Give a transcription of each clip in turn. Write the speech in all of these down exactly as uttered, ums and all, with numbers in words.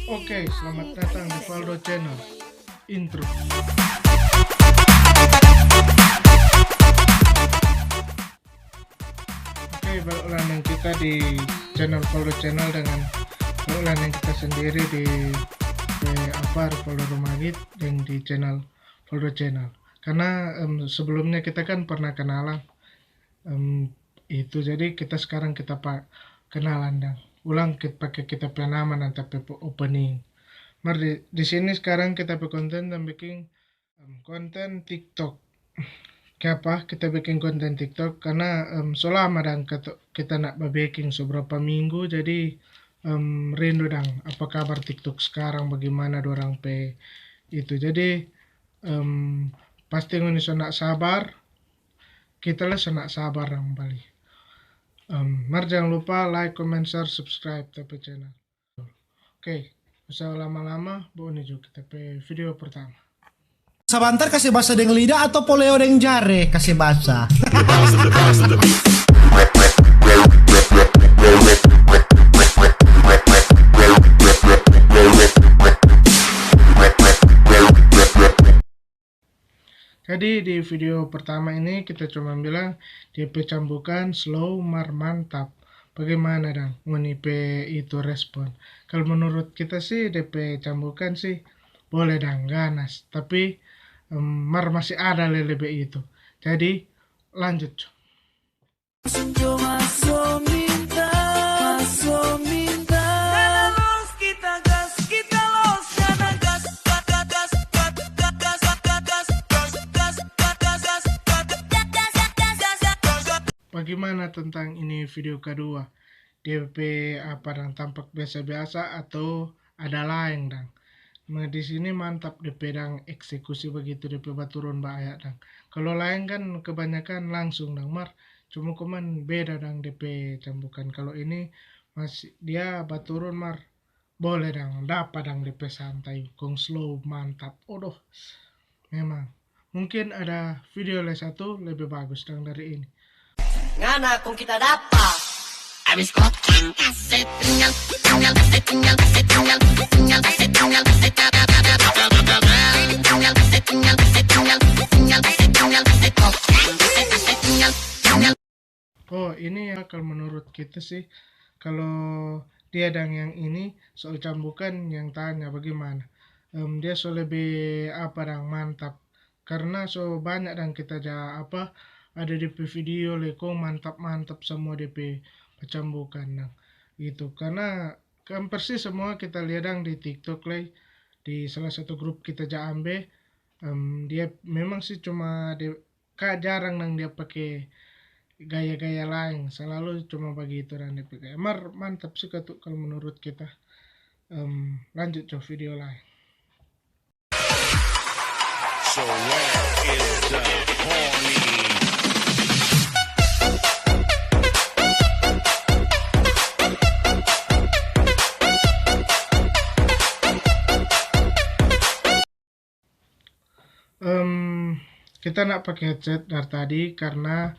Oke, selamat datang di Valdo Channel. Intro. Oke, balik ulang deng kita di channel Valdo Channel dengan balik ulang deng kita sendiri di, di apa, Valdo Rumagit deng di channel Valdo Channel. Karena, em, sebelumnya kita kan pernah kenalan. Em, itu, jadi kita sekarang kita pa-, kenalan dang. Ulang kit-, pake kita pe nama nanti pe po-, opening. Mar di, di sini sekarang kita pe konten dang biking, em, konten TikTok. Kiapa kita biking konten TikTok? Karena, em, so lama dang kata-, kita nak babeking, so berapa minggu, jadi, em, rindu dang apa kabar TikTok sekarang, bagaimana dorang pe itu. Jadi, em, pasti ngoni so nak sabar, kita lei so nak sabar dang bali. Em, mar jang lupa like, comment, share, subscribe ta pe channel. Oke, usah lama-lama, boni jo kita pe video pertama. Sabantar kase basa deng lida atau poleo deng jare kase basa. Jadi di video pertama ini kita cuma bilang dia pe cambukan slow mar mantap. Bagaimana dang ngoni pe itu respon? Kalau menurut kita sih, dia pe cambukan sih boleh dang ganas, tapi, em, mar masih ada lebe itu. Jadi lanjut. Cuma so minta, so minta. Kita los, kita gas, kita los, kita gas, kita gas, kita gas, kita gas, kita gas, kita gas, kita gas. Bagaimana tentang ini video kedua? Dia pe apa dang tampak biasa-biasa atau ada laeng dang? Nah, di sini mantap depe dang eksekusi bagitu, depe baturun baya dang. Kalu laeng kan kebanyakan langsung dang, mar cuma koman beda dang depe cambukan. Kalu ini masih dia baturun, mar boleh dang, dapa dang depe santai, kong slow, mantap. Odoh, memang. Mungkin ada video lei satu lebe bagus dang dari ini. Ngana kong kita dapa. Abis kokin kasih tinggal, tinggal kasih tinggal, kasih tinggal, kasih tinggal, kasih tinggal, kasih tinggal, kasih tinggal, kasih tinggal, kasih tinggal, kasih tinggal, kasih tinggal, kasih tinggal, kasih tinggal. Oh, ini ya, kalau menurut kita sih, kalau dia dang yang ini, soal cambukan yang tanya bagaimana? Em, dia so lebe apa dang mantap. Karena so banyak dang kita ja apa, ada depe video lei kong mantap-mantap samua depe pacambukan dang. Gitu. Karena kan persis samua kita lia dang di TikTok lei, di salah satu grup kita ja ambe, em, dia memang sih cuma de-, ka jarang dang dia pake gaya-gaya laeng, selalu cuma bagitu dang dia pe gaya. Mar mantap suka tu kalau menurut kita. Em, lanjut jo video laeng. So where is the pony? Em, kita ndak pake headset dari tadi karena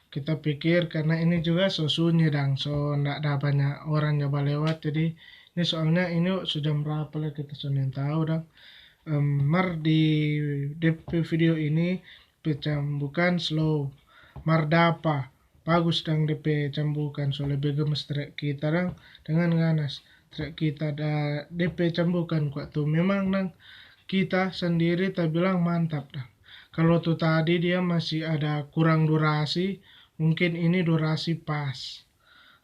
kita pikir karena ini juga so sunyi dang, so ndak ada banyak orang yang balewat. Jadi ini soalnya ini so jam berapa lagi kita so nintau dang. Em, mar di depe video ini pe cambukan slow, mar dapa bagus dang depe cambukan, so lebe gemes trek kita dang dengan ganas. Trek kita da depe cambukan kwa tu memang dang kita sendiri ta bilang mantap dang. Kalau tu tadi dia masih ada kurang durasi, mungkin ini durasi pas.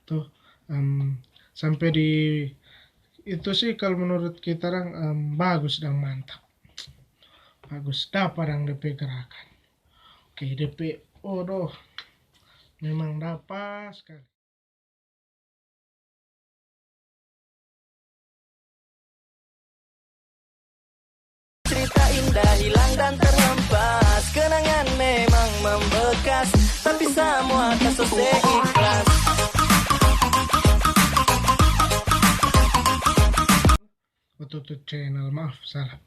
Tuh, em, sampe di itu sih kalau menurut kita dang, em, bagus dang mantap. Bagus, dapa dang depe gerakan. Oke, depe, odoh, memang dapa skali. Cerita indah hilang dan terhempas, kenangan memang membekas, tapi samua ta so se ikhlas. Betul tuh channel, maaf, salah.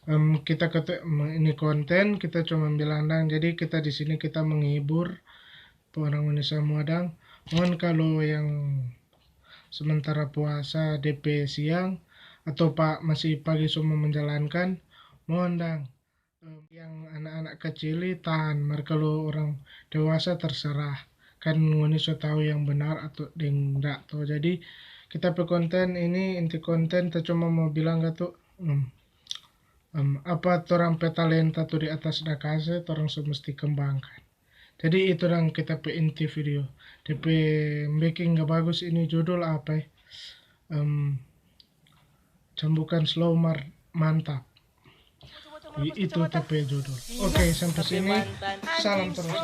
Em, kita kata, em, ini konten, kita cuma bilang dang, jadi kita di sini kita menghibur pa orang Indonesia samua dang. Cuman kalau yang sementara puasa depe siang, atau pa, masih pagi so mo menjalankan, mohon dang, em, yang anak-anak kecil ni tahan, mar kalu orang dewasa terserah, kan ngoni so tahu yang benar atau deng ndak to. Jadi kita pe konten ini, inti konten ta cuma mo bilang katu, em, em, apa torang pe talenta tu di atas da kase, torang so mesti kembangkan. Jadi itu dang kita pe inti video. Depe beking ga bagus ini judul apa e? Em, Cambukan Slow Mar Mantap. I-, itu ta pe judul. Oke, sampai sini. Salam terus.